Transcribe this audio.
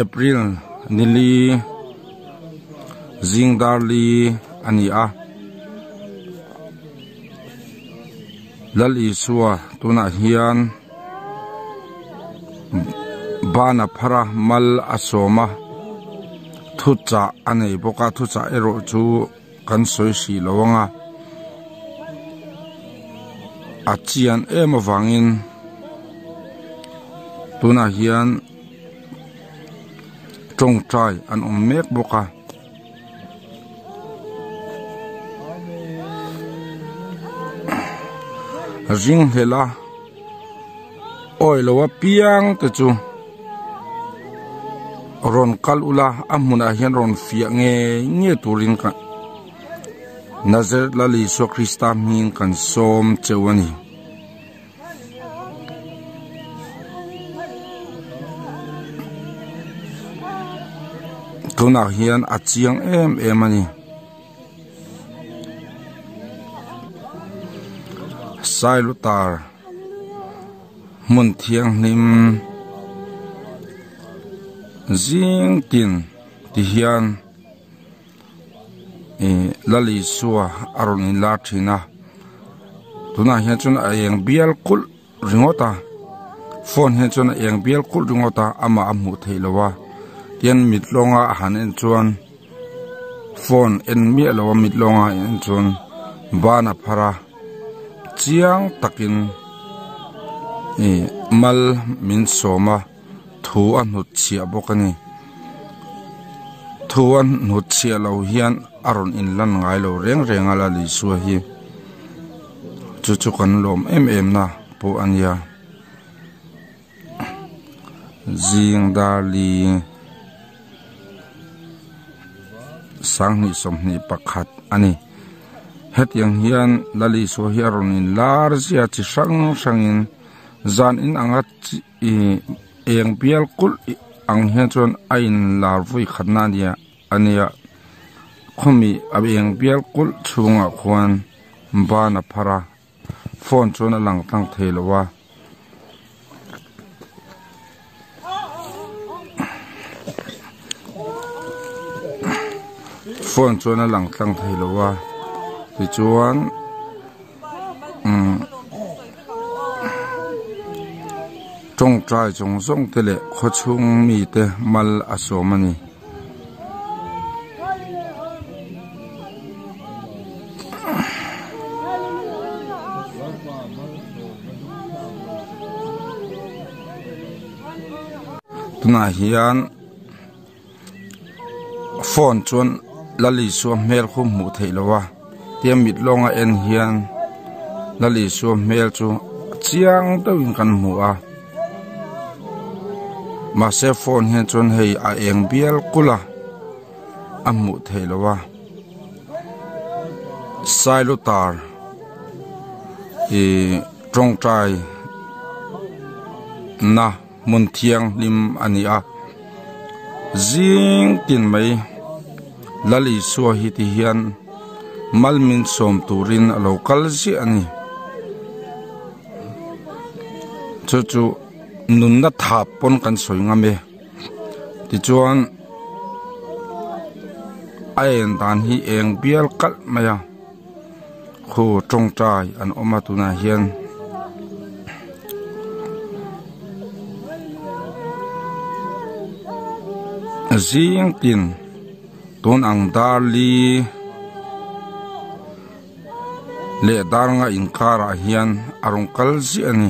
April nili zing dar li a ni a Lal Isua tunah hian bana phar a mal a sawm a thuchah a nei bawk a thuchah erawh chu. Kan sawi hrih lo ang a, a chian em avangin tunah hian tawngtai an awm mek bawk a. Ringhlel a awi lo apiang te chu rawn kal ula a hmunah hian rawn fiah ngei ngei turin ka Nazareth Lal Isua Krista hmingin kan sawm cheu a ni. Tunah hian a chiang em em a ni. Sailutar hmun thianghlim zing tin ti hian ih Lal Isua a rawn inlar thin a tunah hian chuan a eng bial kulh ringawt a phone hian chuan a eng bial kulh ringawt a amah a hmuh theih loh a tin mit lawnga a han en chuan phone en miah lo a mit lawnga a en chuan ban a phar a chiang takin ih mal min sawm a thu a hnut chhiah bawk a ni thu a hnut chhiah loh hian a rawn inlan ngai lo reng reng a Lal Isua hi. Chu chu kan lawm em em na pawh a nia zing darli sanghnih 21 a ni hetiang hian Lal Isua hi a rawn in lar zia chi hrang hrangin zan in anga chi ih eng bial kulh ang hian chuan a in lar vawi khatna a nia. A nia, khawmi a eng bial kulh chhungah khuan ban a phar a, phone chuan a lang tlang thei lo a. Phone chuan a lang tlang thei lo a, tichuan umm tawngtai zawng zawng te leh khawchhung mite mal a sawm a ni. Tunah hian phone chuan Lal Isua hmel khu hmuh theih loh a tia mit lawnga en hian Lal Isua hmel chu chiang deuhin kan hmu a mahse phone hian chuan hei a eng bial kulh a a hmuh theih loh a sailutar ihh tawngtai na hmun thianghlim a ni a zing tin mai Lal Isua hi ti hian mal min sawm turin a lo kal ziah a ni chu chu nunna thap pawn kan sawi ngam e tichuan a en dan hi eng bial kalh mai a khu tawngtai an awm a tunah hian. Zing tin tun ang dar li leh dar nga inkarah hian a rawn kal ziah a ni.